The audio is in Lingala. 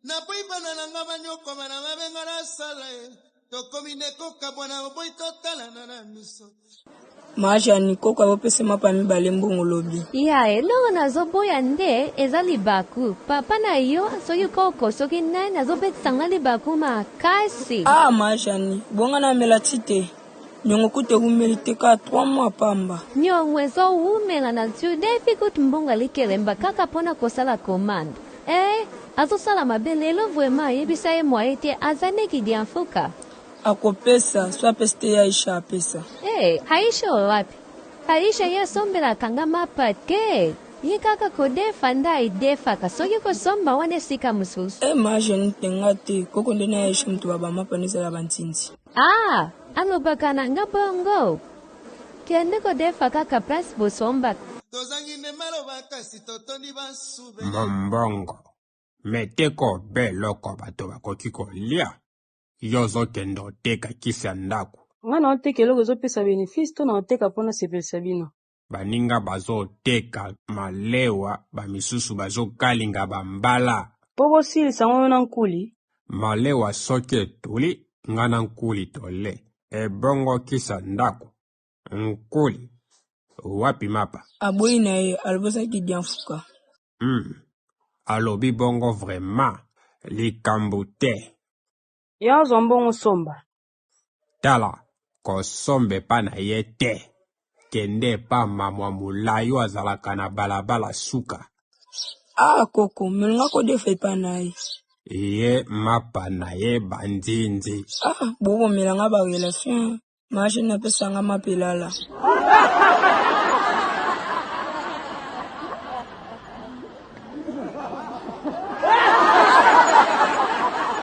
Naboyi bana na nga banyokwama na mabe nga nasala ye. Tokomi nde kokabwana oboyi totalana na miso. Ma Jeanne, koko azopesa mapa mibale mbongo lobi. Ya eloko nazoboya nde eza libaku papa na yo soki koko soki nani azobetisa nga libaku makasi. Ah ma Jeanne, bonga na mela ti te. Niongo kutu ewumeli te kaka 3 mois pamba. Niongo ezowumela na tudefi kutu mbongo ya likelemba kaka pona kosala commande eh azosala mabe lelo vraiment yebisa ye moyen te aza nde kidianfuka. Akopesa soki apesi te ye Aisha apesa. Eh Aisha oyo wapi? Aisha ye asombelaka nga mapa te ye kaka kodefa nde ayidefaka soki kosomba wana esika mosusu. Eh ma jeune te nga te koko nde na Aisha mutu ba ba mapa nde ezala ba nzinzi. Ah alobaka na nga bongo? Kende kodefa kaka place bosombaka. Tozangi nde maloba kasi totondi basube. Mombongo mais teka obe eloko bato bakoki kolia yo ozokende oteka kisi ya ndako. Nga naoteka eloko ezopesa benefice to naoteka po nasepelisa bino? Baninga bazoteka malewa ba misusu bazokalinga ba mbala. Po bosilisa ngo yo na nkuli? Malewa soki etuli nga na nkuli tole ebongo kisi ya ndako nkuli wapi mapa? Aboyi na ye alobi oza kidianfuka. Hum alobi bongo vraiment likambu te. Ya ozwa mbongo osomba. Tala kosomba epa na ye te kende epa mamwa mulayi oyo azalaka na balabala suka. Ah koko mais nga kodefa epa na ye. Ye mapa na ye ba nzinzi. Ah bobomela nga ba relation hein. Ma jeune apesa nga mapa elala.